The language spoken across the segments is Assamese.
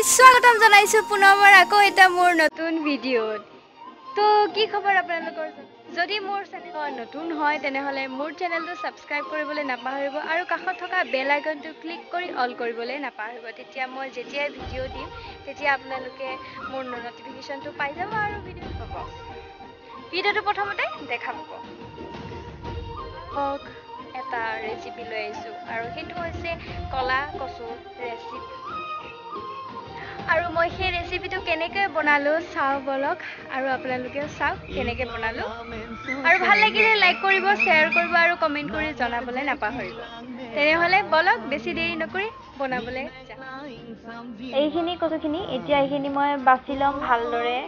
স্বাগতম জনাইছো পুনৰবাৰ আকৌ এটা মোৰ নতুন ভিডিঅ'ত। তো কি খবৰ আপোনালোকৰ? যদি মোৰ চেনেল নতুন হয় তেনেহ'লে মোৰ চেনেলটো ছাবস্ক্ৰাইব কৰিবলৈ নাপাহৰিব আৰু কাষত থকা বেল আইকনটো ক্লিক কৰি অল কৰিবলৈ নাপাহৰিব। তেতিয়া মই যেতিয়াই ভিডিঅ' দিম তেতিয়া আপোনালোকে মোৰ ন'টিফিকেশ্যনটো পাই যাব আৰু ভিডিঅ' পাব। ভিডিঅ'টো প্ৰথমতে দেখা পাব। এটা ৰেচিপি লৈ আহিছোঁ আৰু সেইটো হৈছে কলা কচুৰ ৰেচিপি। আৰু মই সেই ৰেচিপিটো কেনেকৈ বনালোঁ চাওঁ বলক, আৰু আপোনালোকেও চাওক কেনেকৈ বনালোঁ। আৰু ভাল লাগিলে লাইক কৰিব, শ্বেয়াৰ কৰিব আৰু কমেণ্ট কৰি জনাবলৈ নাপাহৰিব। তেনেহ'লে বলক বেছি দেৰি নকৰি বনাবলৈ যাওঁ। এইখিনি কচুখিনি এতিয়া এইখিনি মই বাছি ল'ম ভালদৰে।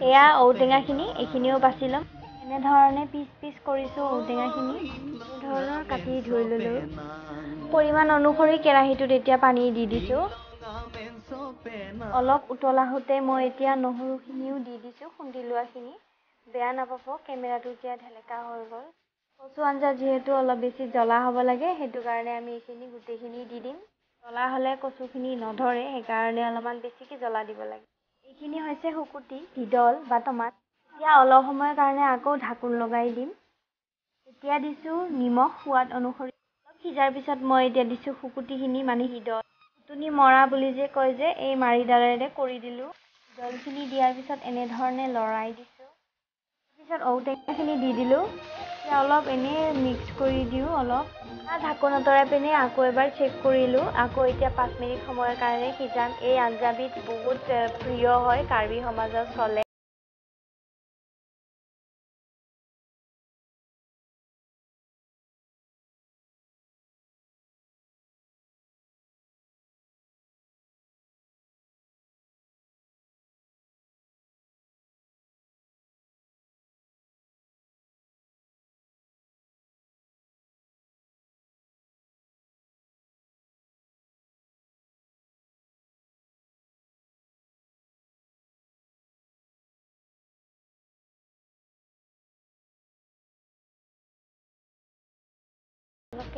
এয়া ঔটেঙাখিনি, এইখিনিও বাছি ল'ম। এনেধৰণে পিচ পিচ কৰিছোঁ ঔটেঙাখিনি, এনেধৰণৰ কাটি ধুই ল'লোঁ। পৰিমাণ অনুসৰি কেৰাহীটোত এতিয়া পানী দি দিছোঁ। অলপ উতলা হওঁতে মই এতিয়া নহৰুখিনিও দি দিছোঁ, খুন্দি লোৱাখিনি। বেয়া নাপাব, কেমেৰাটো এতিয়া ঢেলেকা হৈ গ'ল। কচু আঞ্জা যিহেতু অলপ বেছি জ্বলা হ'ব লাগে, সেইটো কাৰণে আমি এইখিনি গোটেইখিনি দি দিম। জ্বলা হ'লে কচুখিনি নধৰে, সেইকাৰণে অলপমান বেছিকৈ জ্বলা দিব লাগে। এইখিনি হৈছে শুকুতি, ভিদল বা টমাট। এতিয়া অলপ সময়ৰ কাৰণে আকৌ ঢাকোন লগাই দিম। এতিয়া দিছোঁ নিমখ সোৱাদ অনুসৰি। অলপ সিজাৰ পিছত মই এতিয়া দিছোঁ শুকুতিখিনি, মানে হিদল কুটনি মৰা বুলি যে কয় যে, এই মাৰিডালেৰে কৰি দিলোঁ। দলখিনি দিয়াৰ পিছত এনেধৰণে লৰাই দিছোঁ। পিছত ঔটেঙাখিনি দি দিলোঁ। এতিয়া অলপ এনেই মিক্স কৰি দিওঁ অলপ। ঢাকোন আঁতৰাই পিনে আকৌ এবাৰ চেক কৰিলোঁ। আকৌ এতিয়া 5 মিনিট সময়ৰ কাৰণে সিজাম। এই আঞ্জাবিধ বহুত প্ৰিয় হয়, কাৰ্বি সমাজত চলে।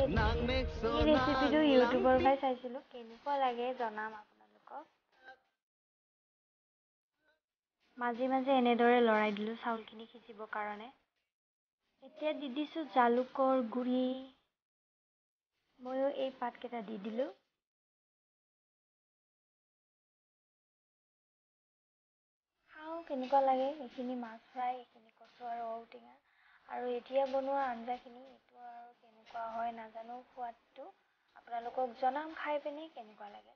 এই ৰেচিপিটো ইউটিউবৰ পৰাই চাইছিলোঁ, কেনেকুৱা লাগে জনাম আপোনালোকক। মাজে মাজে এনেদৰে লৰাই দিলোঁ চাউলখিনি সিজিবৰ কাৰণে। এতিয়া দি দিছোঁ জালুকৰ গুড়ি। ময়ো এই পাতকেইটা দি দিলোঁ। খাওঁ কেনেকুৱা লাগে। এইখিনি মাছ ফ্ৰাই, এইখিনি কচু আৰু ঔটেঙা। আৰু এতিয়া বনোৱা আঞ্জাখিনি এইটো আৰু কেনেকুৱা হয় নাজানো, সোৱাদটো আপোনালোকক জনাম খাই পিনে কেনেকুৱা লাগে।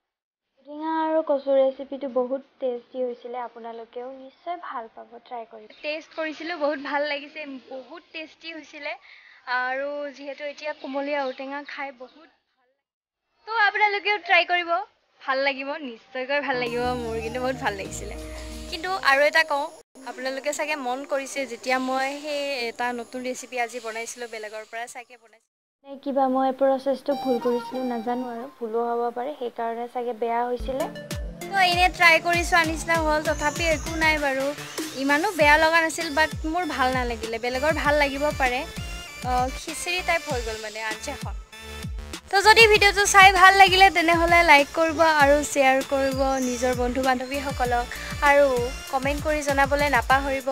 ঔটেঙা আৰু কচুৰ ৰেচিপিটো বহুত টেষ্টি হৈছিলে, আপোনালোকেও নিশ্চয় ভাল পাব, ট্ৰাই কৰিব। টেষ্ট কৰিছিলোঁ, বহুত ভাল লাগিছে, বহুত টেষ্টি হৈছিলে। আৰু যিহেতু এতিয়া কোমলীয়া ঔটেঙা খাই বহুত ভাল, তো আপোনালোকেও ট্ৰাই কৰিব, ভাল লাগিব, নিশ্চয়কৈ ভাল লাগিব। মোৰ কিন্তু বহুত ভাল লাগিছিলে। কিন্তু আৰু এটা কওঁ, আপোনালোকে চাগে মন কৰিছে যেতিয়া মই সেই এটা নতুন ৰেচিপি আজি বনাইছিলোঁ, বেলেগৰ পৰা চাগে বনাইছিলোঁ, কিবা মই প্ৰচেছটো ভুল কৰিছিলোঁ নাজানো, আৰু ভুলো হ'ব পাৰে, সেইকাৰণে চাগে বেয়া হৈছিলে। তো এনেই ট্ৰাই কৰি চোৱা নিচিনা হ'ল, তথাপি একো নাই বাৰু, ইমানো বেয়া লগা নাছিল, বাট মোৰ ভাল নালাগিলে। বেলেগৰ ভাল লাগিব পাৰে। খিচিৰি টাইপ হৈ গ'ল মানে আঞ্জাখন। তো যদি ভিডিঅ'টো চাই ভাল লাগিলে তেনেহ'লে লাইক কৰিব আৰু শ্বেয়াৰ কৰিব নিজৰ বন্ধু বান্ধৱীসকলক, আৰু কমেণ্ট কৰি জনাবলৈ নাপাহৰিব।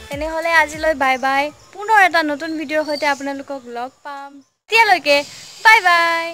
তেনেহ'লে আজিলৈ বাই বাই, পুনৰ এটা নতুন ভিডিঅ'ৰ সৈতে আপোনালোকক লগ পাম। তেতিয়ালৈকে বাই বাই।